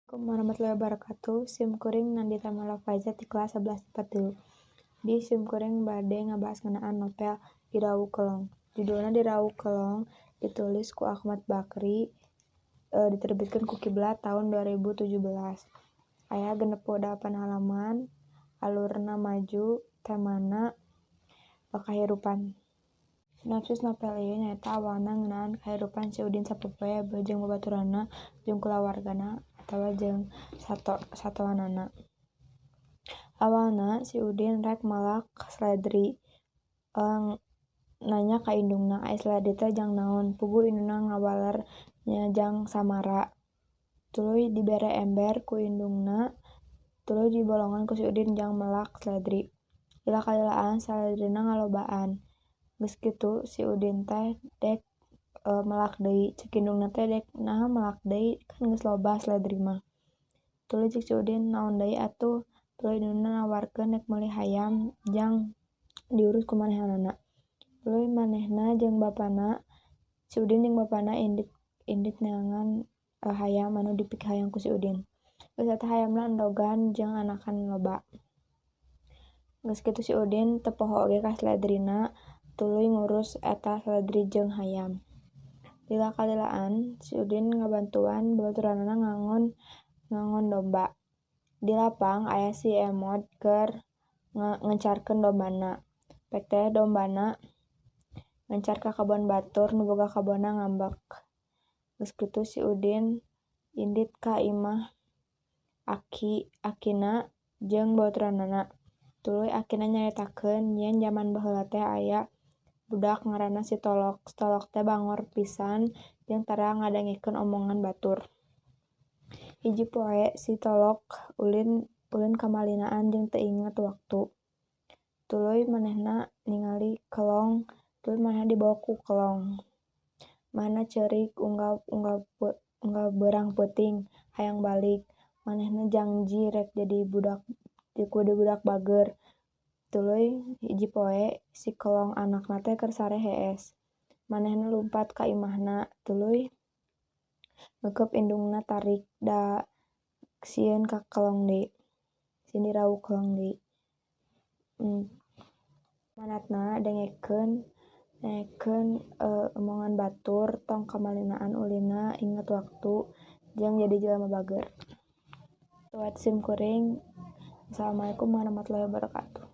Assalamualaikum warahmatullahi wabarakatuh. Sim kuring Nandita Mala Faiza ti kelas 11 IPA 3. Di sim kuring bade ngabahas ngeunaan novel Dirawu Kelong. Judulna Dirawu Kelong, ditulis ku Achmad Bakri, diterbitkeun ku Kiblat tahun 2017. Aya 68 halaman, alurna maju, temana kahirupan. Sinopsis novel ieu nyaeta awalna ngeunaan kahirupan si Udin sapopoe jeung babaturanna jeung kulawargana atawa jeung satoanana. Awalna si Udin rek melak seledri, nanya ka indungna, "Ai seledri teh jang naon?" Puguh indungna ngawaler nya jang samara. Tuluy dibere ember ku indungna, tuluy dibolongan ku si Udin jang melak seledri. Lila-kalilaan saledrina ngalobaan. Geus kitu si Udin teh dek melak deui, cek indungna teh, "Dek naha melak deui, kan geus loba seledri mah." Tuluy cek si Udin, "Naon deui atuh?" Tuluy indungna nawarkeun rek meuli hayam jang diurus ku manehanana. Tuluy manehna jeung bapana, si Udin jeung bapana indit neangan hayam anu dipikahayang ku si Udin. Geus eta hayamna endogan jeung anakan loba. Geus kitu si Udin teu poho oge ka seledrina, tuluy ngurus eta seledri jeung hayam. Lila-kalilaan si Udin ngabantuan babaturanna ngangon domba. Di lapang aya si Emod keur ngencarkeun dombana. Pek teh dombana ngencar ka kebon batur, nu boga kebonna ngambek. Geus kitu si Udin indit ka imah akina jeung babaturanna. Tuluy akina nyaritakeun yen jaman baheula teh aya budak ngaranna si Tolok. Si Tolok teh bangor pisan jeung tara ngadengekeun omongan batur. Hiji poe si Tolok ulin kamalinaan jeung teu inget waktu. Tuluy manehna ningali kelong, tuluy manehna dibawa ku kelong. Manehna ceurik unggal beurang peuting hayang balik. Manehna jangji rek jadi budak budak bager. Tuluy hiji poe si kelong anakna teh keur sare hees. Manehna lumpat ka imahna, tuluy ngeukeub indungna tarik da sieun ka kelong deui, sieun dirawu kelong deui. Amanatna dengekeun omongan batur, tong kamalinaan ulinna, inget waktu, jeung jadi jelema bager. Kitu wae sim kuring. Assalamualaikum warahmatullahi wabarakatuh.